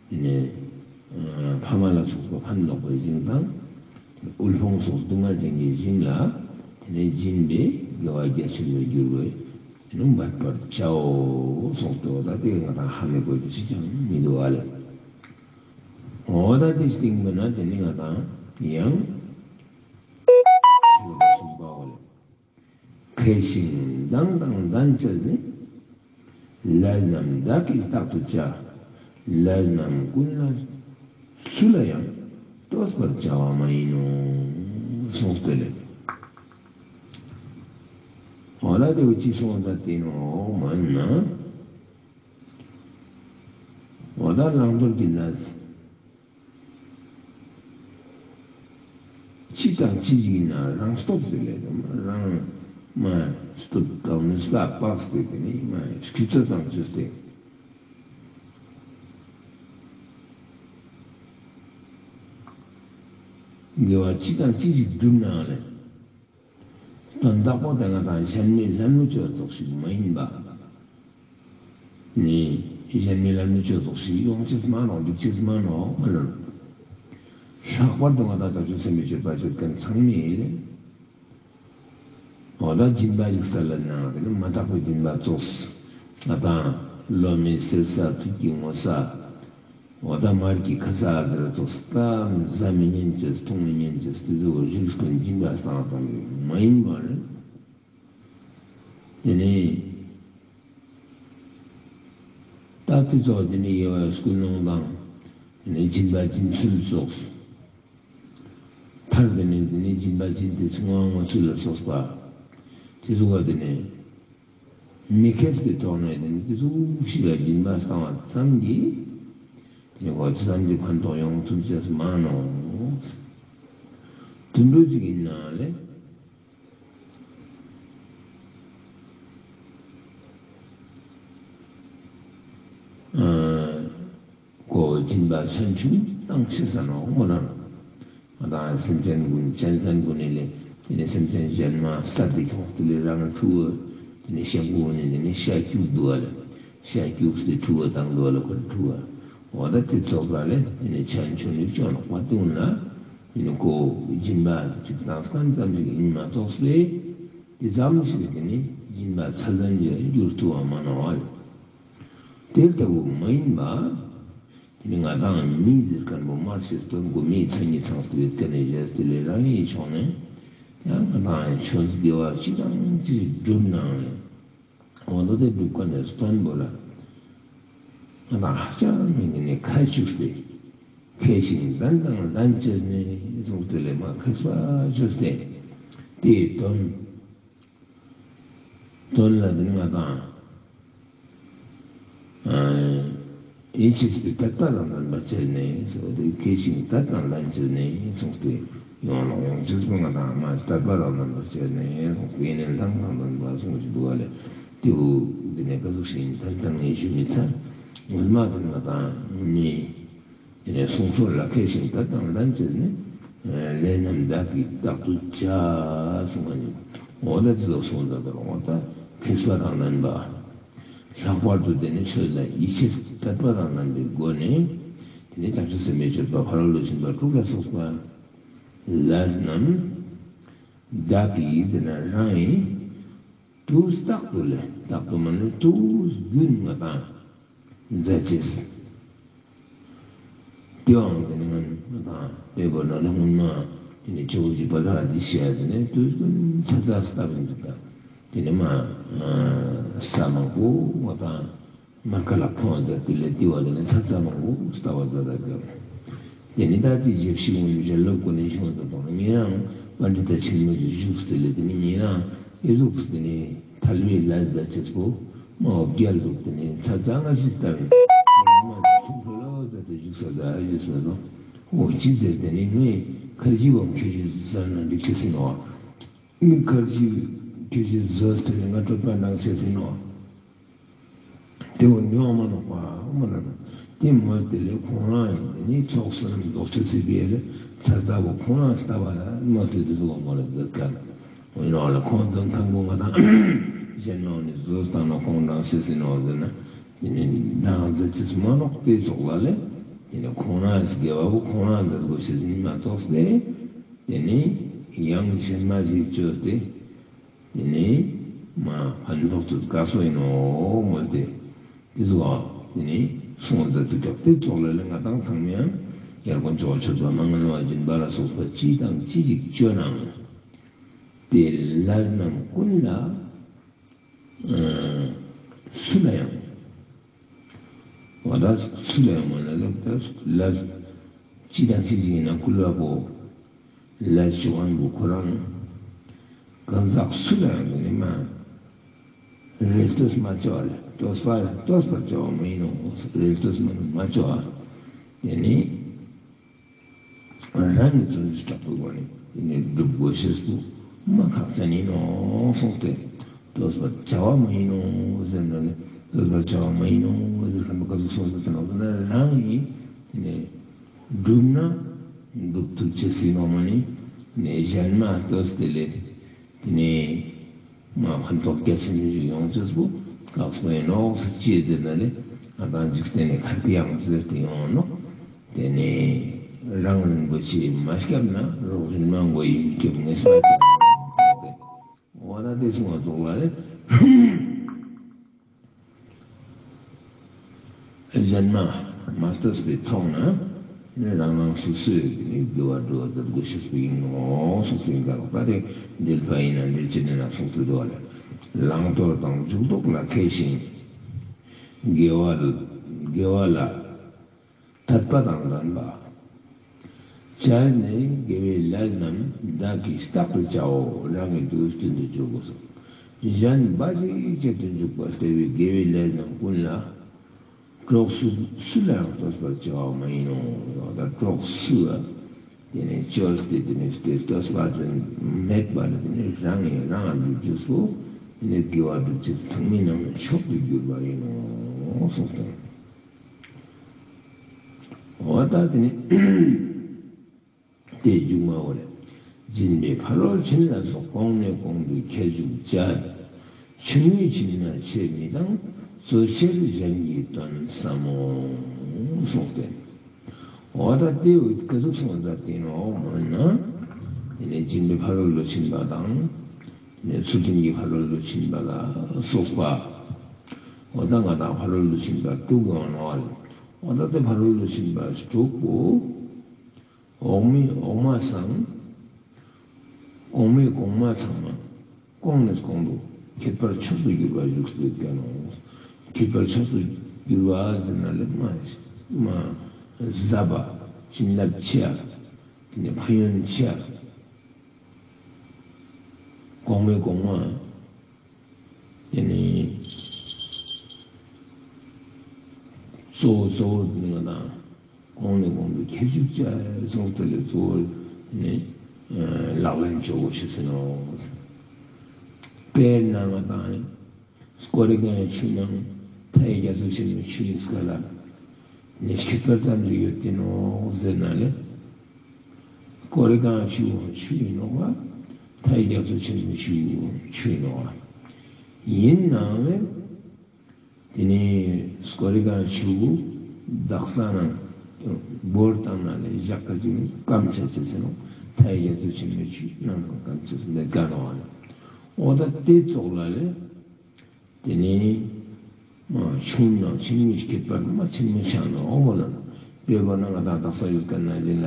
དེ་ནས་ཕ་མ་ལ་སོགས་པ་ཕན་འདོགས་པའི་ཞིང་དང་། དབུལ་ཕོངས་སོགས་སྡུག་བསྔལ་ཅན་གྱི་ཞིང་ལ་དེ་ནས་སྦྱིན་པས་དགེ་བ་རྒྱ་ཆེན་པོར་འགྱུར་བས། དེ་ནི་འབད་པར་བྱའོ་གསུངས་ཏེ། འོ་ད་དེ་ང་དང་ཧ་མི་གོ་རྒྱུ་ཞིག་ཀྱང་མི་འདུག་ཨ་ལེ། འོ་ད་དེ་སྟེང་དུ་ན་དེ་ནི་ང་དང་ཡང་ཞུ་བ་གསུངས་པའོ་ལེ། མཁས་ཤིང་མདངས་དང་ལྡན་བྱས་ནས། ལས་རྣམས་བདག་གིས་རྟག་ཏུ་བྱ། ལས་རྣམས་ཀུན་ལ་སུ་ལ་ཡང་། ལྟོས་པར་བྱ་བ་མ་ཡིན་ནོ། གསུངས་ཏེ་ལེ། འོ་ད་དེ་བ་ཅི་གསུངས་ད་དེ་ནོ་མ་ན། འོ་ད་བླང་དོར་གྱི་ལས། ཅི་དང་ཅི་ཞིག་ཡིན་ན་རང་སྟོབས་ཟེར་ལས་དང་རང་མ་སྟོབས་དང་ནི་སྟབས་བག་སྟེ་དེ་ནི་མ་སྐྱིད་ཚོད་དང་བཅོས་ཏེ། དགེ་བ་ཅི་དང་ཅི་ཞིག་བསྒྲུབ་ནའང་ལས། དོན་དག་པོ་དེ་ང་དང་གཞན་མི་ལྷན་མོ་ཅོ་ཙོགས་ཤིག་མ་ཡིན་པ། ནི་གཞན་མི་ལྷན་མོ་ཅོ་ཙོགས་ཤིག་ཡོང་ཅེས་མ་ནོག་འགྲིག་ཅེས་མ་ནོག་མ་ལོན། ལྷག་པར་དུ་ང་དང་བྱང་ཆུབ་སེམས་དཔའི་སྤྱོད་པ་སྤྱོད་མཁན་ཚང་མས་ལས། འོ་ད་སྦྱིན་པ་ཞིག་ས་ལ་ནང་དེ་ནི་མ་དག་པའི་སྦྱིན་པ་ཙོགས། ང་དང་བློ་མི་གསལ་ས་ཐུགས་ཀྱི་ངོ་ས། འོ་ད་མར་གྱི་ཁ་ས་ཟེར་ཙོགས་ད་ཟ་མི་ཉན་ཅེས་འཐུང་མི་ཉན་ཅེས་དེ་ཚོ་རིགས་ཀུན་སྦྱིན་པ་བཏང་བཏང་གི་མ་ཡིན་པ་རེད། དེ་ནི་ད་དེ་ཚོ་དེ་ནི་དབྱེ་བ་ཀུན་སློང་དང་དེ་ནི་སྦྱིན་པ་སྦྱིན་ཚུལ་ཙོགས། མཐར་དེ་ནི་དེ་ནི་སྦྱིན་པ་སྦྱིན་ཏེ་ཚིག་ངོ་ངོ་ཚུལ་ལ་སོགས་པ། དེ་ཚོ་བ་དེ་ནི། མི་ཁེགས་པའི་ཐོག་ནས་དེ་ནི་དེ་ཚོ་ཞིག་ལ་སྦྱིན་པ་བཏང་བ་ཙམ་གྱིས། དེ་ནི་ཁོ་ཚོ་ཙམ་གྱིས་ཕན་ཐོགས་ཡོང་ཐུབ་ཅེས་མ་ནོག་དུད་འགྲོ་ཅིག་ཡིན་ན་ལས། ཨ། ཁོ་སྦྱིན་པ་ཆུང་ཆུང་བཏང་ཤེས་ས་ནོག་མོ་ལ། ང་དང་སེམས་ཅན་ཀུན་གཅན་གཟན་ཀུན་ནི་ལས་དེ་ནི་སེམས་ཅན་གཞན་མ་བསད་དེ་ཁྱོངས་ཏེ་ལས་རང་ཁྲུ་བོ་དེ་ནི་ཤ་ཁུག་ནི་དེ་ནི་ཤ་སྐྱུག་འདུག་བ་ལ། ཤ་སྐྱུགས་ཏེ་ཁྲུ་བོ་བཏང་འདུག་བ་ལ་ཁོ་ཁྲུ་བོ། འོ་ད་དེ་ཚོགས་ལ་ལས་དེ་ནི་ཆན་ཆུང་ནི་ཅོ་ནོག་པ་དེ་ཀུན་ལ་དེ་ནི་ཁོ་སྦྱིན་པ་ཅིག་བཏང་སྟངས་ཙམ་ཞིག་ཡིན་མ་གཏོགས་པས་དེ་ཙམ་ཞིག་དེ་ནི་སྦྱིན་པ་ཚད་ལྡན་གྱི་འགྱུར་ཐུབ་བ་མ་ནོག་བ། དེ་ལྟ་བུ་མ་ཡིན་པ། དེ་ནི་ང་དང་མི་ཟེར་མཁན་པོ་དམར་ཤེས་སྟོན་དགོས་མི་མཚན་ཉིད་ཚང་སྟེ་ཡོད་མཁན་ནི་རེད་དེ་ལས་རང་ཡི་ཕྱོགས་ནས་ཡང་ང་དང་ཆོས་དགེ་བ་ཅི་དང་ཅི་བསྒྲུབ་ནའང་ལས་འོ་ད་དེ་སྒྲུབ་མཁན་ནི་སྟོན་པོ་ལ་ང་དང་ཧ་ཅང་མི་ནི་ཁ་བཅུག་སྟེ་མཁས་ཤིང་ལྡན་དང་ལྡན་ཅེས་ནས་གསུངས་ཏེ་ལས་མ་མཁས་པ་བཅོས་ཏེ་དེའི་དོན། དོན་ལ་དེ་ནི་ང་དང་། ཨ། ཡིད་ཆེས་པའི་དད་པ་དང་ལྡན་པར་བྱས་ནས་སོ་དེ་མཁས་ཤིང་དད་དང་ལྡན་བྱས་ནས་གསུངས་ཏེ་ཡོང་ལོག་ཡོང་ཆེས་པོ་ང་དང་མ་དད་པ་དང་ལྡན་པར་བྱས་ནས་གསུངས་ཏེ་ཡེ་ནས་ལྡན་དང་ལྡན་པ་གསུངས་ཀྱི་འདུག་བ་ལས་དེ་བོ་དེ་ནས་ཀ་ཟུག་ཤིང་ཐལ་ཐལ་ངེས་ཞུ་མི་ཚར། ངོ་མ་དེ་ནི་ང་དང་མི། དེ་ནས་གསུང་ཆོས་ལ་མཁས་ཤིང་དད་དང་ལྡན་བྱས་ནས། ལས་རྣམས་བདག་གིས་རྟག་ཏུ་བྱ་གསུངས་པ་ནི། འོ་ད་དེ་ཚོ་གསུངས་ད་དོ་འོ་ད་མཁས་པ་དང་ལྡན་པ། ལྷག་པར་དུ་དེ་ནི་ཆོས་ལ་ཡིད་ཆེས་དད་པ་དང་ལྡན་པའི་སྒོ་ནས། དེ་ནི་བྱང་ཆུབ་སེམས་དཔའི་སྤྱོད་པ་ཕ་རོལ་ཏུ་ཕྱིན་པ་དྲུག་ལ་སོགས་པ། ལས་རྣམས་བདག་གིས་ཟེར་ན་རང་ཡིན། དུས་རྟག་ཏུ་ལས་རྟག་ཏུ་མ་ནི་དུས་རྒྱུན་ང་དང་མཛད་ཅེས། དེའང་དེ་ནི་ང་དང་དཔེ་བོ་ན་ལ་སྔོན་མ་དེ་ནི་ཇོ་བོ་རྗེ་དཔལ་ལྷ་འདི་ཤེས་ཡ་དེ་ནི་དུས་རྒྱུན་ཚ་ཚ་ལྟ་བུ་འདི་དང་དེ་ནི་མ་ས་མང་པོ་ང་དང་། མར་ཁ་ལ་ཁོང་ཟེར་དེ་ལས་དེ་བ་དེ་ནི་ཚ་ཚ་མང་པོ་ལྟ་བ་མཛད་ད་དེ། དེ་ནི་ད་དེ་ཞབས་ཕྱི་ངོ་ཞལ་སློབ་ཀུན་ནས་བྱུང་ད་དང་ངེད་རང་པཎྜི་ཏ་ཆེན་མོ་ཞིག་བཞུགས་དེ་ལས་དེ་ནི་ངེད་རང་ཨེ་ཟུག་དེ་ནི་ཐལ་བའི་ལ་ཟ་ཅེས་པོ་མ་འོ་རྒྱལ་འདུག་དེ་ནི་ཚ་ཚ་ང་ཞིག་ལྟ་བའི་ང་མ་ཐུགས་ལྷོད་ལྷོད་ཟ་དེ་བཞུགས་ས་ཟ་ཡོད་ས་དང་འོ་ཅི་ཟེར་དེ་ནི་ངས་ཁར་ཇི་བམ་ཁྱོད་ཀྱིས་ཟ་ན་འགྲིག་ཆེ་སྲིད་ནོ། ངས་ཁར་ཇི་ཁྱོད་ཀྱིས་ཟ་དེ་ནི་ང་གྲོད་པ་ནང་ཆེ་སྲིད་ནོ། དེ་བོ་ཉོག་མ་ནོག་པ་མ་ལ་ནོ། དེ་མོ་དེ་ལས་ཁོང་རང་ཡིན་དེ་ནི་ཚོགས་བསོད་ནམས་རྫོགས་ཆེ་སྲིད་པའི་ལས་ཚ་ཚ་བོ་ཁོང་རང་ལྟ་བ་ལ་མ་ཚེ་དུ་ཟོ་བ་མོ་ལ་མཛད་མཁན། ཡིན་ནོ་ལ་ཁོང་དོན་ཐང་པོ་ང་དང་གཞན་མང་ནི་ཟོ་སྟངས་ན་ཁོང་རང་ཤེས་སྲིད་ནོ་ཟེར་ན། དེ་ནི་ནང་མཛད་ཅེས་མ་ནོག་དེ་ཚོགས་ལ་ལས། དེ་ནི་ཁོང་རང་དགེ་བ་བོ་ཁོང་རང་མཛད་དགོས་ཤེས་ནི་མ་གཏོགས་ཏེ། དེ་ནི་ཡང་གཞན་མ་ཞིག་བཅོས་ཏེ། དེ་ནས་མ་ཕན་ཐོགས་ཚུལ་དགའ་སོ་ཡིན་ནོ་མོལ་ཏེ། དེ་ཚོ་དེ་ནས་སོང་ཟེར་དུས་སྐབས་དེ་ཚོགས་ལ་ལས་ང་དང་ཚང་མ་ཡང་ཡར་དཀོན་མཆོག་མཆོད་པ་མ་ངལ་བ་སྦྱིན་པ་ལ་སོགས་པ་ཅི་དང་ཅི་ཞིག་བཅོས་ནའང་། དེ་ལས་རྣམས་ཀུན་ལ་སུ་ལ་ཡང་། འོ་ད་སུ་ལ་ཡང་མ་ལ་ལབ་ད་ལ་ཅི་དང་ཅི་ཞིག་ཡིན་ན་ཀུན་ལ་བོ་ལ་ཅི་དབང་པོ་ཁོ་རང་གང་ཟག་སུ་ལ་ཡང་དེ་ནི་མ་རེ་ལྟོས་མ་བྱ་བ་ལ་ལྟོས་པ་ལ་ལྟོས་པར་བྱ་བ་མ་ཡིན་ནོ། རེ་ལྟོས་མ་མ་བྱ་བ་དེ་ནི་རང་གི་བརྩོན་འགྲུས་དྲག་པོའི་སྒོ་ནས་དེ་ནི། སྒྲུབ་དགོས་ཤེས་པོ་མ་ཁག་ཅན་ཡིན་ནོ་གསུངས་ཏེ། ལྟོས་པར་བྱ་བ་མ་ཡིན་ནོ་ཟེར་ནས་ནི། ལྟོས་པར་བྱ་བ་མ་ཡིན་ནོ་ཟེར་མཁན་པོ་ག་ཟུག་གསུངས་ཟེར་ན། རང་ཡིན་དེ་ནས་སྒྲུབ་ན་སྒྲུབ་ཐུབ་ཅེས་ཡིན་ནོ་མ་ནི་ནས་གཞན་མ་ལྟོས་ཏེ་ལས། དེ་ནས་མ་ཕན་ཐོགས་རྒྱ་ཆེན་པོ་ཞིག་ཡོང་ཅེས་པོ་ཁག་པོ་ཡིན་ནོ་ཟེར། ཅི་ཟེར་ན་ལས་ང་དང་འཇིག་རྟེན་ནས་ཁ་ཏི་ཡང་ཟེར་ཏེ་ཡོང་ནོ། དེ་ནས་རང་རིན་པོ་ཆེ་མ་སྐྱབས་ན་རོགས་རིན་མ་མགོ་ཡིན་སྐྱོབ་ངེས་པ་ཅན། འོ་ན་དེ་གསུང་བ་རྫོགས་ལ་ལས། གཞན་མ་མ་ལྟོས་པའི་ཐོག་ནས་ནི་རང་རང་སོ་སོའི་དགེ་བ་སྒྲུབ་པ་མཛད་དགོས་ཤེས་པ་ཡིན་ནོ་གསུངས་ཏེ་ཡིན་ཀ་ལོ། ད་དེ་འགྲེལ་པ་ཡིན་ན་འགྲེལ་བྱེད་ནས་ན་གསུངས་ཏེ་འདུག་ལ། བླང་དོར་དང་འཇུག་ལྡོག་ལ་མཁས་ཤིང་། དགེ་བ་དགེ་བ་ལ་དད་པ་དང་ལྡན་པ། བྱས་ནས་དགེ་བའི་ལས་རྣམས་བདག་གིས་རྟག་ཏུ་བྱའོ། རང་གི་དུས་རྟེན་དུ་འཇུག་དགོས་སོ། གཞན་འབའ་ཞིག་བྱེད་དུ་འཇུག་པ་ལྟ་བུའི་དགེ་བའི་ལས་རྣམས་ཀུན་ལ་གྲོགས་སུ་སུ་ལའང་ལྟོས་པར་བྱ་བ་མ་ཡིན་ནོ། ད་གྲོགས་སུ་ལ་དེ་ནས་བཅོལ་ཏེ་དེ་ནས་དེ་ལྟོས་པ་ཅན་མེད་པ་ལ་དེ་ནས་རང་ཡིན་རང་ལ་འཇུག་སོ། དེ་ནས་དགེ་བ་སྒྲུབ་ཅེས་ཚང་མའི་ནང་ནས་མཆོག་ཏུ་གྱུར་པ་ཡིན་ནོ་གསུངས་ཏེ། འོ་ད་དེ་ནི་དེའི་མཇུག་མ་འོ་ལས། སྦྱིན་པའི་ཕ་རོལ་ཕྱིན་ལ་སོགས། གོང་ནས་གོང་དུ་ཁྱད་ཅུག་བྱ། ཆུང་ངུའི་ཕྱིར་ན་ཆེ་མི་ལྡང་། གཙོ་ཆེར་གཞན་གྱི་དོན་བསམ་མོ། གསུངས་ཏེ། འོ་ད་དེ་ག་ཟུག་གསུངས་པ་དེ་ནོ་མོ་ན། དེ་ནས་སྦྱིན་པའི་ཕ་རོལ་ཏུ་ཕྱིན་པ་དང་། དེ་ནས་ཚུལ་ཁྲིམས་ཀྱི་ཕ་རོལ་ཏུ་ཕྱིན་པ་ལ་སོགས་པ། འོ་ད་ང་དང་ཕ་རོལ་ཏུ་ཕྱིན་པ་དྲུག་ཡོང་ནོ། འོ་ད་དེ་ཕ་རོལ་ཏུ་ཕྱིན་པ་དྲུག་པོ། འོག་མིན་འོག་མ་སང་། གོང་མའི་གོང་མ་ཚང་མ་གོང་ནས་གོང་དུ་ཁྱད་པར་མཆོག་ཏུ་གྱུར་པ་བཞུགས་སུ་བསྡད་ཀྱང་ནོ། ཁྱད་པར་མཆོག་ཏུ་གྱུར་པ་ཟེར་ན་ལས་མ་མ་ཟབ་པ། བྱིན་རླབས་ཆེ་བ། དེ་ནས་ཕན་ཡོན་ཆེ་བ། གོང་མའི་གོང་མ། དེ་ནས་གཙོ་བོ་གཙོ་བོ་ནི་ང་དང་གོང་ནས་གོང་དུ་ཁྱད་ཅུག་བྱ་གསུངས་ཏེ་ལས་གཙོ་བོ་ནི་ལག་ལེན་འཇོག་དགོས་ཤེས་ཟེར་ནོ། དཔེར་ན་ང་དང་ནི་ཀོ་རི་གང་ཆུ་ནང་མཐའ་ཡས་རྒྱ་མཚོ་ཆེན་མོའི་ཆུ་ཡིན་སྐབས་ལ་ནི་ཁྱད་པར་ཙམ་ཞིག་ཡོད་དེ་ནོ་ཟེར་ན་ལས། ཀོ་རི་གང་ཆུ་བོ་ཆུ་ཡིན་ནོ་བ། མཐའ་ཡས་རྒྱ་མཚོ་ཆེན་མོའི་ཆུ་བོ་ཆུ་ཡིན་ནོ་བ། ཡིན་ནའང་ལས། དེ་ནས་ཀོ་རི་གང་ཆུ་བོ་དག་ས་ནང་འབོར་བཏང་ན་ལས་བཞག་ག་ཅིག་སྐམ་ཆ་ཆ་ཟེར་ནོ། མཐའ་ཡས་རྒྱ་མཚོ་ཆེན་མོའི་ཆུ་ནང་དང་སྐམ་ཆ་ཟེར་ནས་དགའ་ནོ་བ་ལས། འོ་ད་དེ་ཙོགས་ལ་ལས། དེ་ནས་མ་ཆུང་དང་ཆེན་མོའི་ཁྱད་པར་མ་ཆེན་མོ་ཆགས་ནོ་འོ་མོ་ལ། དཔེ་བ་ན་ང་དང་དག་ས་ཡོད་ཀ་ན་ལེ་ལ་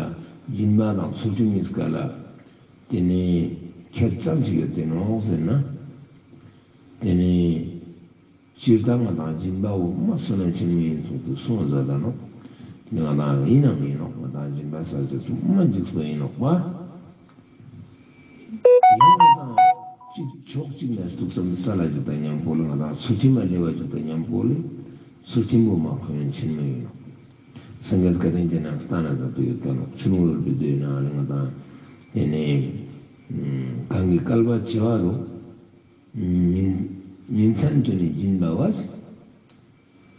སྦྱིན་པ་དང་ཚུལ་ཁྲིམས་ཡིན་ཀ་ལ། དེ་ནས་ཁྱད་ཙམ་ཞིག་ཡོད་དེ་ནོ་ཟེར་ན། དེ་ནས་སྤྱིར་བཏང་ང་དང་སྦྱིན་པ་འོ་མ་བསོད་ནམས་ཆེན་མོ་ཡིན་ཚུལ་དུ་གསུངས་ཟ་ད་ནོ། དེ་ནས་ང་དང་ཡིན་ནམ་ཡིན་ནོ་ང་དང་སྦྱིན་པ་ས་ཆ་སུ་མ་འཇིགས་སོ་ཡིན་ནོ་པ། ཡང་ང་དང་གཅིག་ཕྱོགས་གཅིག་ནས་ཐུགས་བསམ་ས་ལ་འཇུག་དང་མཉམ་པོ་ལ་ང་དང་ཚུལ་ཁྲིམས་ལ་སླེབས་པ་འཇུག་དང་མཉམ་པོ་ལ་ཚུལ་ཁྲིམས་པོ་མ་ཕན་ཡོན་ཆེན་མོ་ཡིན་ནོ། སངས་རྒྱས་བཀའ་དྲིན་ཅན་ན་ལྟ་ན་ད་དུ་ཡོད་ཀ་ནོ། ཆུ་ནུ་རུ་བི་དུ་ཡིན་ན་ང་དང་དེ་ནས་གང་གི་བསྐལ་པ་བྱེ་བ་རུ་ཉིན་ཉིན་མཚན་དུ་ནི་སྦྱིན་པ་བ།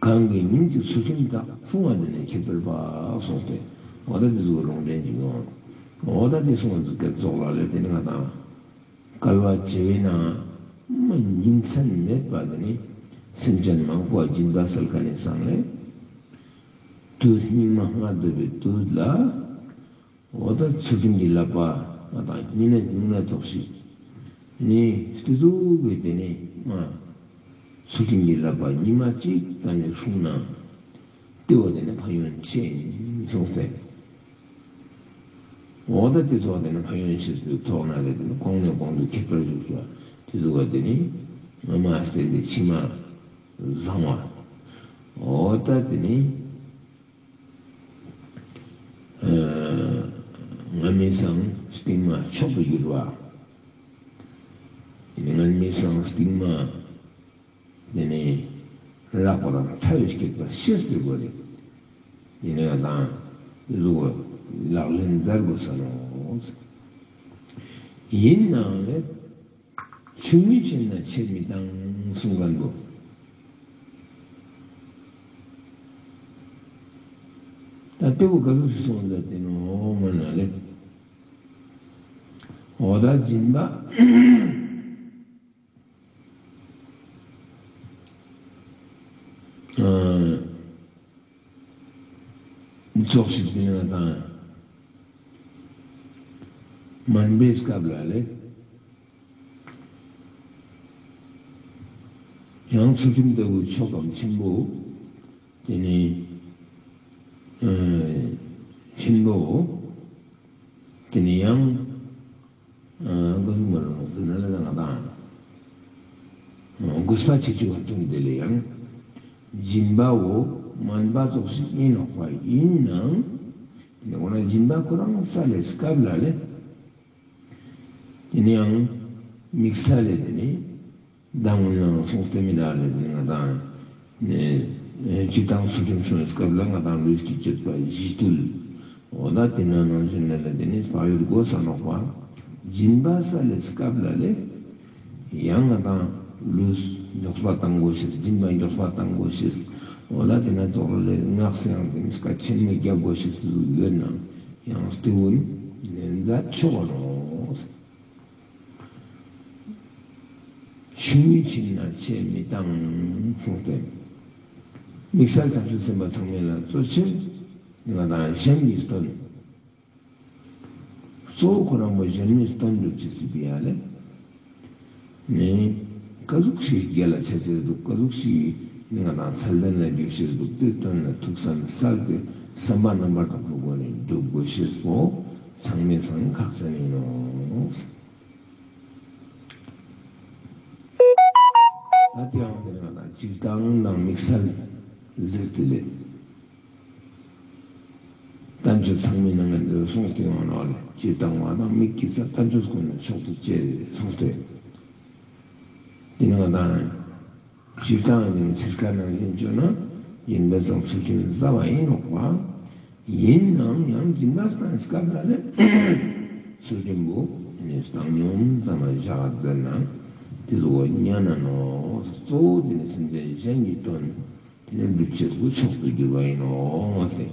གང་གི་ཉིན་གཅིག་ཚུལ་ཁྲིམས་དག །བསྲུང་བ་འདི་ནི་ཁྱད་པར་འཕགས། གསུངས་ཏེ། འོ་ད་དེ་ཚོ་ལུང་འདྲེན་གྱི་ཡོང་། འོ་ད་དེ་གསུངས་ཚུལ་སྐད་ཙོགས་ལ་ལས་དེ་ནི་ང་དང་བསྐལ་པ་བྱེ་བའི་ནང་མ་ཉིན་མཚན་མེད་པ་དེ་ནི་སེམས་ཅན་མང་པོ་སྦྱིན་པ་སལ་ཁ་ནས་སང་ལས། དུས་སྙིགས་མ་ལྔ་འདོད་པའི་དུས་ལ། འོ་ད་ཚུལ་ཁྲིམས་ཀྱི་བསླབ་པ་ང་དང་ཉིན་ནས་ཉིན་ལ་ཐོག་ཞིག་ནི་སྟེ་གཟུགས་ཀྱི་དེ་ནས་མ་ཚུལ་ཁྲིམས་ཀྱི་བསླབ་པ་ཉི་མ་གཅིག་ཙམ་ལས་སྲུང་ན་དེ་བ་དེ་ནས་ཕན་ཡོན་ཆེ་ཡིན་གསུངས་ཏེ། འོ་ད་དེ་ཚོ་དེ་ནས་ཕན་ཡོན་ཆེ་སུའི་ཐོག་ན་རེ་དེ་ནས་གོང་ནས་གོང་དུ་ཁྱད་པར་འཇུག་པ་དེ་ཚོ་བ་དེ་ནས་ང་མ་སྟེ་འདི་ཕྱི་མ་བཟང་བ། འོ་ད་དེ་ནས། ཨ། སྔ་མའི་སང་སྟིང་མ་མཆོག་ཏུ་གྱུར་པ། སྔ་མའི་སང་སྟིང་མ་དེ་ནས་ལག་པ་དང་ཐལ་བའི་སྐྱེད་པ་ཤེས་པའི་སྒོ་ནས་དེ་ནས་ང་དང་གཟུགས་ལག་ལེན་མཛད་དགོས་ས་ནོ། ཡིན་ནའང་ལས། ཆུང་ངུའི་ཆེད་ན་ཆེར་མི་བཏང་གསུང་མཁན་པོ། ད་ལྟེ་བོ་ག་ཚོད་ཞིག་སོང་ཟེར་ཏེ་ནོ་མ་ན་ལེ། འོ་ད་སྦྱིན་པ། ཨ། ཚོགས་ཤིག་དེ་ནས་དང་། སྨན་པའི་སྐབས་ལ་ལས། ཡང་ཚུལ་ཁྲིམས་ལྟ་བུ་ཆོག་གམ་ཆེན་པོ། དེ་ནས། ཨ། ཆེན་པོ། དེ་ནས་ཡང་། ཨ། དགོས་མ་རུང་ཟེར་ན་ལ་ང་དང་། དགོས་པ་ཆེ་ཆུང་བ་དུ་འདི་ལས་ཡང་། སྦྱིན་པའོ་སྨན་པ་ཙོགས་ཤིག་ཡིན་ནོག་པ་ཡིན་ནའང་། དེ་འོ་ན་སྦྱིན་པ་ཁོ་རང་ས་ལས་སྐབས་ལ་ལས། དེ་ནས་ཡང་། དམིགས་བསལ་ལས་དེ་ནས། མདང་ནང་གསུངས་ཏེ་མི་འདྲ་ལས་དེ་ནས་ང་དང་། ནས། སྤྱིར་བཏང་ཚུལ་ཁྲིམས་སྲུང་བའི་སྐབས་ལ་ང་དང་ལུས་ཀྱི་སྤྱོད་པ་བཞི་བཏུལ། འོ་ད་དེ་ན་ནང་བཞིན་ལས་ལས་དེ་ནས་བག་ཡོད་དགོས་ས་ནོག་པ། སྦྱིན་པ་ས་ལས་སྐབས་ལ་ལས། ཡང་ང་དང་ལུས་མགྱོགས་པ་བཏང་དགོས་ཤེས། སྦྱིན་པ་མགྱོགས་པ་བཏང་དགོས་ཤེས། འོ་ད་དེ་ན་ཙོག་རོ་ལས་སྔགས་སེང་དེ་ནས་སྐད་ཆེན་མོ་རྒྱག་དགོས་ཤེས་སུ་ཡོད་ན་ཡང་སྟེ་འུན་ནན་ཛ་ཆོག་ནོ། ཆུང་ངུའི་ཕྱིར་ན་ཆེར་མི་བཏང་གསུངས་ཏེ། དམིགས་བསལ་དམ་ཆོས་སེམས་དཔའ་ཚང་མས་ལ་གཙོ་ཆེར་ང་དང་གཞན་གྱི་དོན། གཙོ་བོ་ཁོ་རང་མོ་གཞན་མིའི་དོན་སྒྲུབ་ཅེས་སྲིད་པའི་ཡ་ལས། ནི། ཀ་ཟུག་ཞིག་རྒྱལ་ལ་ཆ་ཆེར་འདུག་ཀ་ཟུག་ཞིག་ནི་ང་དང་ཚད་ལྡན་ལ་འགྱུར་ཕྱིར་འདུག་དེ་དོན་ལ་ཐུགས་བསམ་གསལ་ཏེ་བསམ་པ་རྣམ་པར་དག་པའི་སྒོ་ནས་སྒྲུབ་དགོས་ཤེས་པོ་ཚང་མས་ཚང་ཁག་ཅན་ཡིན་ནོ། ད་དེའང་དེ་ནི་ང་དང་སྤྱིར་བཏང་དང་དམིགས་བསལ་ཟེར་ཏེ་ལས། བསྟན་བཅོས་ཚང་མའི་ནང་ནས་འདིར་གསུངས་ཏེ་ཡོང་ནོ་ལས་སྤྱིར་བཏང་བ་དང་དམིགས་ཀྱི་ས་བསྟན་བཅོས་ཀུན་ལ་མཆོག་ཏུ་གཅེས་གསུངས་ཏེ། དེ་ནི་ང་དང་སྤྱིར་བཏང་ཡིན་ཚིར་ཁ་ནང་བཞིན་བཅོས་ན་ཡིན་པས་ཙང་ཚུལ་ཁྲིམས་བཟའ་བ་ཡིན་ནོག་པ། ཡིན་ནའང་ཡང་སྦྱིན་པ་བཏང་སྐབས་ལ་ལས་ཚུལ་ཁྲིམས་པོ་ནི་བཏང་སྙོམས་ཙམ་ལ་བཞག་ཟེར་ན་དེ་ལུ་ཉན་ན་ནོ། གཙོ་བོ་དེ་ནི་སེམས་ཅན་གཞན་གྱི་དོན་དེ་ནི་སྒྲུབ་བྱེད་པོ་མཆོག་ཏུ་གྱུར་པ་ཡིན་ནོ་སྟེ།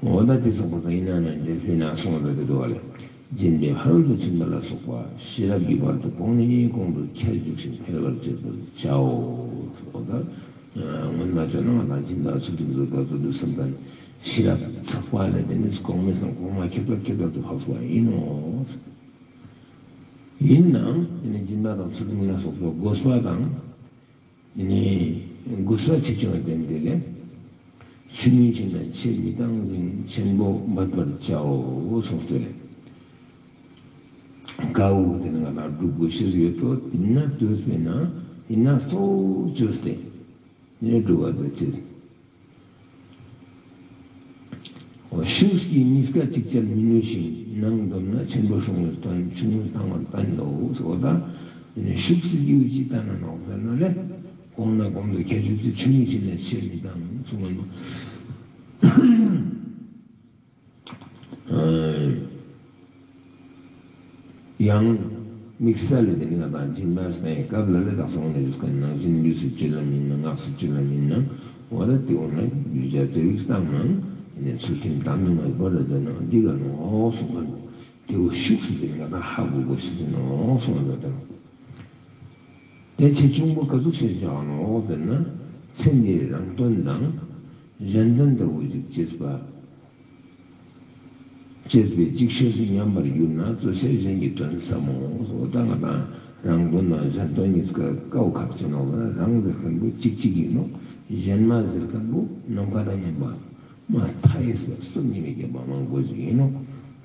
འོ་ད་དེ་སོགས་པ་ཡིན་ན་ན་འདྲེ་ཕི་ན་སོང་ཟེར་གྱི་འདུག་བ་ལས། སྦྱིན་པའི་ཕ་རོལ་ཏུ་ཕྱིན་པ་ལ་སོགས་པ་ཤེས་རབ་ཀྱི་བར་དུ་གོང་ནས་གོང་དུ་ཁྱེར་འཇུག་ཅིང་འཕེལ་བར་བྱེད་པར་བྱའོ། འོ་ད། སྔོན་མ་བྱས་ན་ང་དང་སྦྱིན་བདག་ཚུལ་ཁྲིམས་བཟོད་པ་བཟོད་པའི་སེམས་དང་ཤེས་རབ་ཚགས་པ་ལས་དེ་ནི་གོང་མའི་སང་གོང་མ་ཁྱད་པར་ཁྱད་པར་དུ་འཕགས་པ་ཡིན་ནོ། ཡིན་ནའང་དེ་ནི་སྦྱིན་བདག་དང་ཚུལ་ཁྲིམས་ལ་སོགས་པ་དགོས་པ་དང་། དེ་ནི་དགོས་པ་ཆེ་ཆུང་ལྡན་དེ་ལས་ཆུང་ངུའི་ཕྱིར་ན་ཆེར་མི་བཏང་ཞིང་ཆེན་པོ་འབད་པར་བྱའོ་གསུངས་ཏེ། དཀའ་བོ་དེ་ནི་ང་དང་སྒྲུབ་དགོས་ཤེས་ཡོད་དོ། དེ་ན་ལྟོས་པས་ན་དེ་ན་གཙོ་བོ་བཅོས་ཏེ་ནི་སྒྲུབ་པ་དང་བཅས། ཤུགས་ཀྱིས་གཉིས་ཀ་གཅིག་ཅར་མི་ནུས་ཤིང་ནང་བསྡོམས་ན་ཆེན་པོ་སྲུང་བའི་དོན་ཆུང་ངུ་བཏང་བར་བསྟན་ཏོ། འོ་ད་ནི་ཤུགས་སུ་ཡིད་ཀྱིས་བསྟན་ན་ནོག་ཟེར་ན་ལས་གོང་ན་གོང་དུ་ཁྱད་ཆོས་ཀྱི་ཆུང་ངུའི་ཕྱིར་ན་ཆེར་མི་བཏང་གསུངས་པ་ནོ། ཡང་། དམིགས་བསལ་ལས་དེ་ནི་ང་དང་སྦྱིན་པ་བཏང་བའི་སྐབས་ལ་ལས་དག་སོང་ནས་བཞུགས་མཁན་ནང་བཞིན་ལུས་སུ་སྤྱོད་ལམ་ཡིན་ན་ངག་སུ་སྤྱོད་ལམ་ཡིན་ན་འོ་ད་དེ་འོ་ན་གདུལ་བྱ་བརྩེ་བས་བཏང་ན་ནི་ཚུལ་ཁྲིམས་དམ་མི་ངའི་བར་ལ་འདོད་ན་འདི་ག་ནོ་གསུངས་པ་ནོ། དེ་འོ་ཤུགས་སུ་དེ་ནི་ང་དང་ཧ་གོ་དགོས་ཤེས་ནོ་གསུངས་པ་ནོ། དེ་ཆེ་ཆུང་པོ་ག་ཚོད་ཆེ་བཞག་ནོ་ཟེར་ན་ཚེ་འདིའི་རང་དོན་དང་གཞན་དོན་ལྟ་བུ་ཞིག་བྱེད་པ། བྱས་པས་ཅིག་ཤོས་སུ་ཉམས་པར་གྱུར་ན་གཙོ་ཆེར་གཞན་གྱི་དོན་བསམ་མོ། འོ་ད་ང་དང་རང་དོན་དང་གཞན་དོན་གཉིས་ཀ་དཀའ་བ་ཁག་ཆེ་ནོ་ལ་རང་ཟེར་མཁན་པོ་གཅིག་གཅིག་ཡིན་ནོ། གཞན་མ་ཟེར་མཁན་པོ་ནམ་མཁའ་དང་མཉམ་པ་མ་མཐའ་ཡས་པ་གསུམ་ཉིད་མི་སྐྱེ་བ་མང་པོ་ཞིག་ཡིན་ནོ།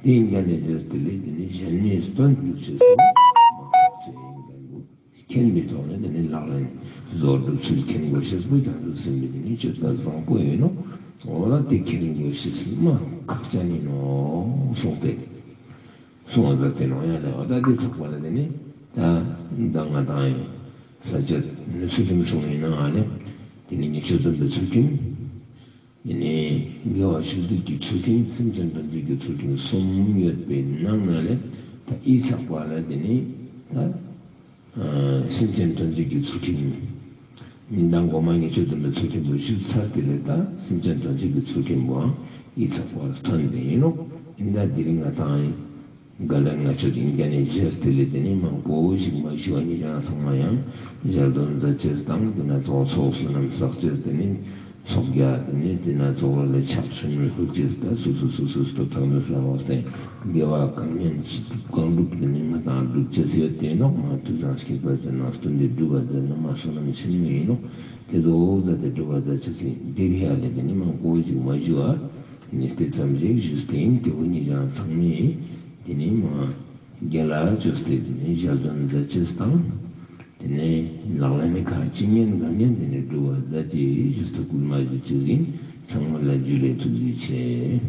དེ་འགན་ནས་བརྗོད་དེ་ལས་དེ་ནི་གཞན་མིའི་དོན་སྒྲུབ་ཆེད་དུ་མ་ཁག་ཆེ་ཡིན་མཁན་པོ། མཁྱེན་པའི་ཐོག་ནས་དེ་ནི་ལག་ལེན་བཟོ་སྒྲུབ་ཚུལ་མཁྱེན་དགོས་ཤེས་པོ་བྱང་ཆུབ་སེམས་དཔའི་དེ་ནི་སྤྱོད་པ་བཟང་པོ་ཡིན་ནོ། འོ་ན་དེ་མཁྱེན་དགོས་ཤེས་མ་ཁག་ཅན་ཡིན་ནོ་གསུངས་ཏེ། གསུངས་པ་དེ་ནོ་ཡང་ལས་འོ་ད་དེ་ཚོགས་པ་ལ་དེ་ནི་ད་ང་དང་ཡིན་ས་བཅད་ནི་ཚུལ་ཁྲིམས་སྲུང་ཡིན་ནའང་ནི་དེ་ནི་ཉེས་སྤྱོད་སྡོམ་པའི་ཚུལ་ཁྲིམས། དེ་ནས་དགེ་བ་ཕྱོགས་བསྡུས་ཀྱི་ཚུལ་ཁྲིམས་སེམས་ཅན་དོན་བྱེད་ཀྱི་ཚུལ་ཁྲིམས་གསུམ་ཡོད་པའི་ནང་ན་ལས་ ད་ཡིག་ཚགས་པ་ལ་དེ་ནི་ད་སེམས་ཅན་ཐམས་ཅད་ཀྱི་ཚུལ་ཁྲིམས། ཉིན་གྲངས་གོང་མ་ཉི་ཤུ་བདུན་པའི་ཚུལ་ཁྲིམས་པོ་ཞུས་ཚར་དེ་ལས་ད་སེམས་ཅན་ཐམས་ཅད་ཀྱི་ཚུལ་ཁྲིམས་པོའང་ཡིག་ཚགས་པར་ཐོན་པ་ཡིན་ནོ། ཡིན་ད་དེ་རིང་ང་དང་ག་ལེར་ང་ཚོ་དེ་འགན་ནས་བཞེས་དེ་ལས་དེ་ནི་མང་པོ་ཞིག་མ་ཞུ་བ་ཉིད་ཀྱང་ཚང་མ་ཡང་ཞལ་འདོན་མཛད་ཅེས་དང་དེ་ན་ཚོགས་ཚོགས་བསོད་ནམས་བསགས་ཅེས་དེ་ནི་ཚོགས་རྒྱ་དེ་ནི་དེ་ན་ཚོགས་ར་ལས་ཕྱག་ཕྱི་མོས་ཕུལ་ཅེས་ད་སོ་སོ་སོ་སོ་སྟོབས་ཐོག་ནས་བསགས་པ་སྟེ་དགེ་བ་གང་ཉམས་ཅི་ཐུབ་གང་སྒྲུབ་དེ་ནི་ང་དང་སྒྲུབ་ཅེས་ཡོད་དེ་ནོག་མ་དུས་ཚང་སྐྱེད་པར་བྱས་ན་སྟོན་ཏེ་སྒྲུབ་པ་མཛད་ན་མ་བསོད་ནམས་ཆེན་མོ་ཡིན་ནོག་དེ་ཚོ་འོག་ཟ་དེ་སྒྲུབ་པ་མཛད་ཅེས་ཡིན་དེ་རིང་ཡ་ལས་དེ་ནི་མང་པོ་ཞིག་མ་ཞུ་བ། ནི་སྟེ་ཙམ་ཞིག་ཞུས་ཏེ་དེ་བོ་ཉིད་ཀྱང་ཚང་མས་དེ་ནི་མ་རྒྱ་ལ་བཅོས་ཏེ་དེ་ནི་ཞལ་འདོན་མཛད་ཅེས་དང་། དེ་ནི་ལག་ལེན་ནི་ཁ་ཅིག་ཉན་ག་ཉན་དེ་ནི་སྒྲུབ་པ་མཛད་ཅེས་ཞུས་ཏེ་སྐུལ་མ་ཞུ་ཅེས་ཡིན། ཚང་མ་ལ་འཇུ་ལེ་ཐུགས་རྗེ་ཆེ།